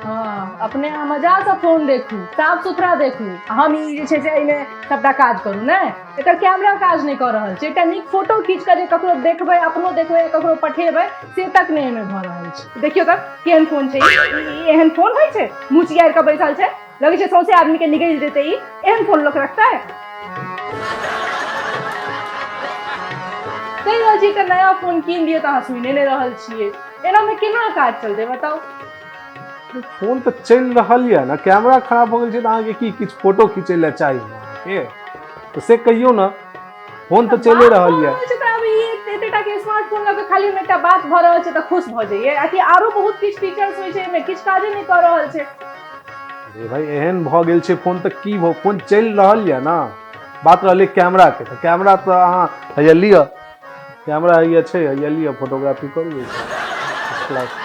हँ, अपने अहाँ मजासँ फोन देखू, साफ सुथरा देखू, आ हम ई जे छै से एहिमे सबटा काज करू। ने एकर कैमरा काज नहि कऽ रहल छै। एकटा नीक फोटो खींच कऽ जे ककरो देखबै, अपनो देखबै, ककरो पठेबै, से तक नहि एहिमे भऽ रहल छै। देखियौ तऽ केहन फोन छै ई। एहन फोन होइ छै? मुँह चियारि कऽ बैसल छै, लगै छै सौंसे आदमी के निगलि जेतै ई। एहन फोन लोक रखतै? कहि रहल छी एकटा नया फोन कीन दिअ तऽ अहाँ सुनिने नहि रहल छियै। एनामे केना काज चलतै, बताउ? फोन तऽ चलि रहल यऽ ने, कैमरा खराब भऽ गेल छै। तऽ अहाँके की किछु फोटो खींचै लए चाही ने अहाँके, तऽ से कहियौ ने। फोन तऽ चलि रहल यऽ। छै तऽ आब ई एतेटा के स्मार्टफोन लऽ कऽ खाली हम एकटा बात भऽ रहल छै तऽ खुश भऽ जइयै? आ कि आरो बहुत किछु फीचर्स होइ छै? एहिमे किछु काजे नहि कऽ रहल छै। अरे भाई, एहन भऽ गेल छै फोन तऽ की भऽ, फोन चलि रहल यऽ ने। बात रहलै कैमराके, तऽ कैमरा तऽ अहाँ हैया लिअ, कैमरा हैया छै, हैया लिअ, फोटोग्राफी करू फर्स्ट क्लास।